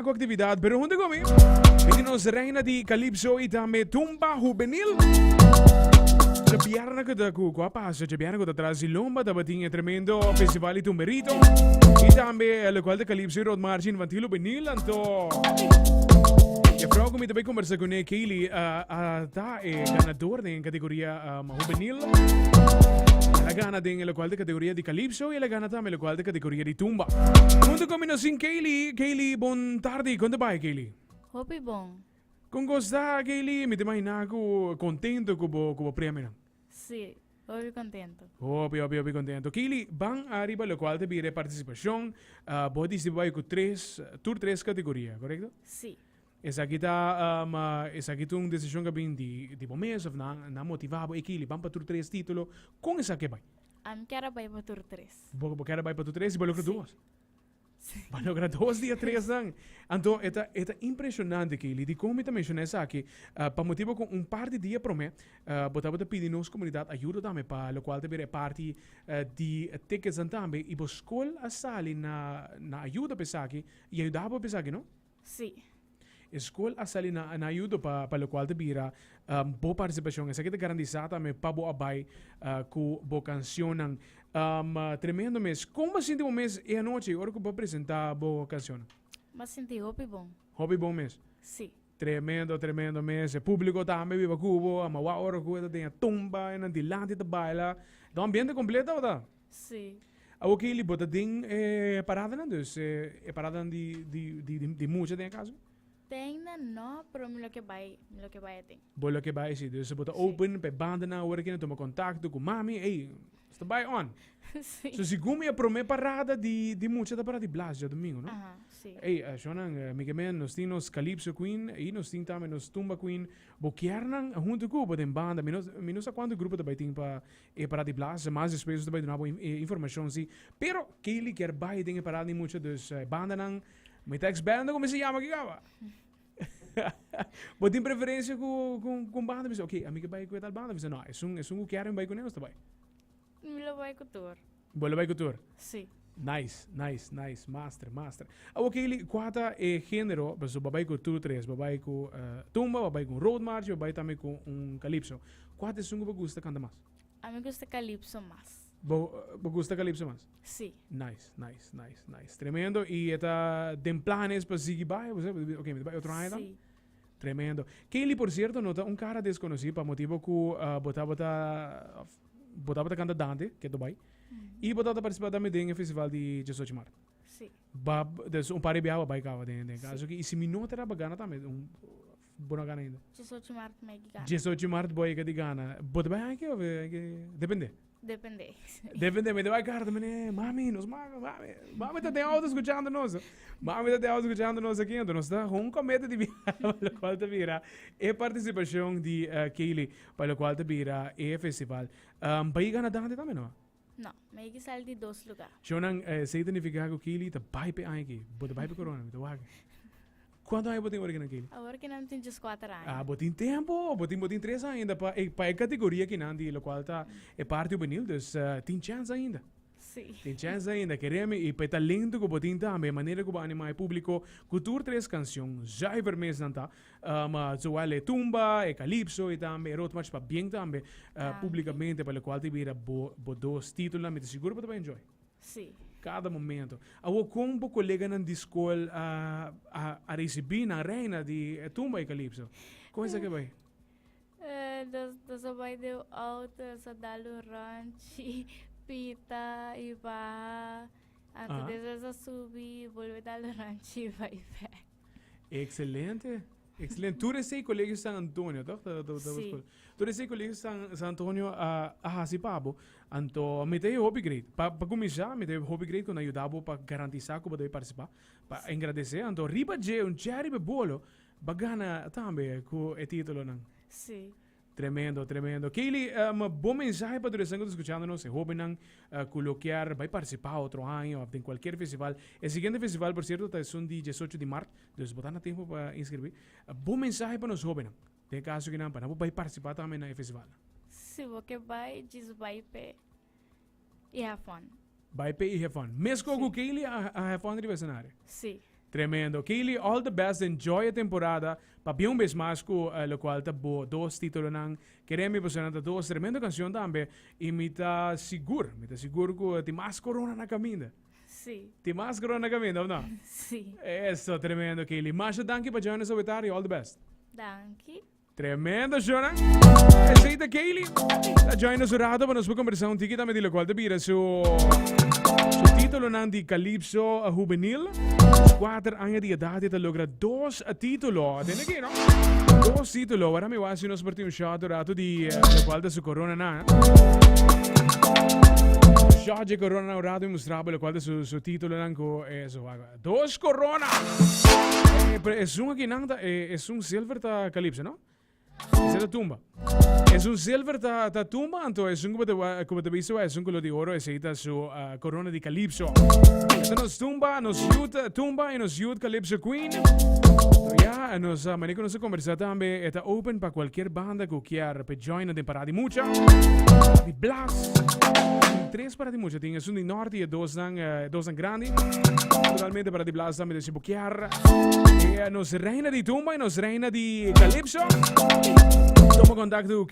Ku aktividat, pero huntu ku mi, mi tin nos reina di Calypso i tambe Tumba Hubenil. Djabièrnè ku ta ku ku a pasa, djabièrnè ku ta tras di lomba tabatin e tremendo festival di Tumberito i tambe lokual ta Calypso i Road March Infantil Hubenil. Anto e frou ku mi ta bai kombersa kuné, Kaylee, a ta e ganador den e kategoria Hubenil. El a gana den e lokual ta kategoria di Calypso i el a gana tambe lokual ta kategoria di Tumba. Huntu ku mi nos tin Kaylee. Kaylee, bon tardi. Kon ta bai, Kaylee? Hopi bon. Kon kos ta, Kaylee? Mi ta imaginá ku kontento ku bo ku bo premionan. Sí, hopi kontento. Hopi, hopi, hopi kontento. Kaylee, ban ariba lokual ta bira e partisipashon. Bo a disidi bai ku tres, tur tres kategoria, korekto? Sí. Esaki ta, esaki ta un desishon ku a bin di di bo mes òf nan nan motivá bo? Ey Kaylee, ban pa tur tres título. Kon esaki a bai? Ami kier a bai pa tur tres. Bo bo kier a bai pa tur tres i bo logra Sí. dos? Bo logra dos di e tresnan. Anto e ta e ta impresionante Kaylee. Dikon mi ta menshoná esaki? Pa motibu ku un par di dia promé bo tabata pidi nos komunidat ayuda tambe pa lokual ta bira e parti di ticketsnan tambe i bo skol a sali na na ayuda pa esaki i a yuda bo pa esaki no? Sí. E skol a sali na na ayudo pa pa lokual ta bira bo partisipashon. Esaki ta garantisa tambe pa bo a bai ku bo kansionnan. Tremendo mes. Kon bo a sinti bo mes e anochi ora ku bo a presenta bo kansionnan? Bo a sinti hopi bon. Hopi bon mes? Sí. Tremendo, tremendo mes. E publiko tambe biba ku bo. Ama wak ora ku e ta den e tumba, e nan dilanti ta baila. Ta un ambiente kompleto tabata? Sí. Awor Kaylee, bo ta den e paradanan dus, e paradanan di, di, di, di, di mucha den e caso? Te ainda no, pero mi lo ke bai, mi lo ke bai aden. Bo lo ke bai, sí. Dus bo ta Sí. open pa e bandanan awor aki nan tuma contacto cu mami, ey, nos ta bai on. Sí. So segun mi e prome parada di, di mucha ta parada di Blas djadomingo, no? Aha, sí. Ey, shownan, mi ke men, nos tin nos Calypso Queen, y nos tin tambe nos Tumba Queen. Bo kier nan hunto cu bo den banda? Mi no, mi no sa cuanto grupo ta bai tin pa E parada di Blas, mas despues nos ta bai duna bo e informacion si. Pero Kaylee kier bai den e parada di mucha, dus e bandanan, mi ta ex banda como se yama aki caba. Bo tin preferencia cu cu un banda? Bisa ok, ami ke bai cu e tal banda. Bisa no, esun esun cu kier mi bai cune nos ta bai. Mi lo bai cu tur. Bo lo bai cu tur? Si. Nice, nice, nice, master, master. Awor Kaylee, cua ta e genero, pasobra bo bai cu tur tres, bo bai cu tumba, bo bai cu un road march, bo bai tambe cu un calypso. Cua ta esun cu bo gusta canta mas? Ami gusta calypso mas. Bo, bo gusta calypso mas? Si. Nice, nice, nice, nice. Tremendo. Y e ta den planes pa sigui bai? Bo sa, ok, mi ta bai otro aña tambe? Si. Tremendo. Kaylee, por cierto, no ta un cara desconoci pa motibo cu bo tabata, bo tabata canta Dante, ke Dubai. Y bo tabata participa tambe den e festival di Diesocho Maart. Si. Ba, dus un par di biaha bo bai caba den, den Si. caso aki. Y si mi no ta raba gana tambe, un, bo no a gana ainda. Diesocho Maart mi a gana. Diesocho Maart bo a yega di gana. Bo ta bai aki of depende? Depende. Depende, mi ta bai karta mene, mami, nos mami, mami, mami ta den auto escuchando nos. Mami ta den auto escuchando nos aki, anto nos ta hun comete di bira, pa locual ta bira e participacion di uh, Kaylee, pa locual ta bira e festival. Um, bai gana Dante tambe, no? No, mi a sali di dos lugar. Shonan, eh, sei ta nifica cu Kaylee ta bai pe aña aki. Bo ta bai pe corona, mi ta wak. Cuanto aña bo tin ora kinan, Kaylee? Awor kinan tin 14 aña. Ah, bo tin tempo. Bo tin, bo tin tres aña ainda pa e, pa e categoria kinan di locual ta e parti juvenil. Dus eh, tin chance ainda. Sí. Tin chance ainda, keremi. Y pa e talento cu bo tin tambe, e manera cu bo anima e publico cu tur tres cancion, zuiver mes nan ta. Um, zowel e tumba, e calypso y tambe e roadmarch pa bien tambe, uh, publicamente, pa locual ta bira bo, bo dos titulonan. Mi ta sigur bo ta bai enjoy. Sí. Kada momento. Awor kon bo koleganan di skol a a a risibí nan reina di e tumba i kalipso? Kon esaki a bai? Nos nos a bai den un auto, nos a dal un ròntji, pita i baha. Anto despues a subi, bolbe dal un ròntji i bai bèk. Excelente. Excelente. Tur esei Colegio San Antonio, toch? Ta, ta, ta Sí. school. Tur esei Colegio San, San Antonio a, a hasi pa bo. Anto, mi ta hopi great. Pa, pa kuminsá, mi ta hopi great ku nan yuda bo pa garantisá ku bo debe partisipá. Pa engradesé. Anto, riba dje, un cherry riba e bolo, bo a gana tambe ku e titulonan. Sí. Tremendo, tremendo. Kaylee, um, bo mensahe pa tur esnan ku ta skuchando nos, e hóbennan uh, ku lo kier bai partisipá otro aña òf den kualkier festival. E siguiente festival, por sierto, ta esun di diesocho di mart, dus bo ta na tempu pa inskribí. Uh, bo mensahe pa nos hóbennan, den e kaso kinan, pa nan por bai partisipá tambe na e festivalnan. Si bo ke bai, djis bai p'e i have fun. Bai p'e i have fun. Meskos Sí. ku Kaylee a, a have fun riba escenario. Sí. Tremendo. Kaylee, all the best, enjoy e temporada. Pabia un bes mas ku lokual ta bo dos titulonan. Kere mi pasobra nan ta dos tremendo kanshon tambe i mi ta sigur, mi ta sigur ku tin mas korona na kaminda. Sí. Tin mas korona na kaminda, of no? Sí. Eso, tremendo Kaylee. Masha danki pa join nos awe tardi, all the best. Danki. Tremendo shownan. Esey ta Kaylee. Ta join nos un rato pa nos por conversa un tiki tambe di locual ta bira su su titulonan di Calypso Juvenil. Cuater aña di edad y ta logra dos titulo. Atende aki, no? Dos titulo. Ahora mi wak si nos por tin un shot un rato di locual ta su corona nan. Shot di corona nan un rato y mustra bo locual ta su su titulonan cu eso. Dos corona! Eh, pero esun aki nan ta, eh, esun silver ta calypso, no? Ese ta tumba. Esun silver ta, ta tumba, anto esun ku bo ku bo ta bisto, esun color di oro, esei ta su uh, corona di calypso. Esta nos tumba, nos youth eh, tumba y nos youth calypso queen. So ya, nos uh, manier ku nos a conversa tambe, e ta open pa cualquier banda ku kier pe join den Parada di Mucha. Di Blas. Tres Parada di Mucha tin esun di norte y e dosnan E dosnan grandi. Naturalmente para di Blas tambe si bo kier. E nos reina di tumba y nos reina di calypso. Toma contacto cu.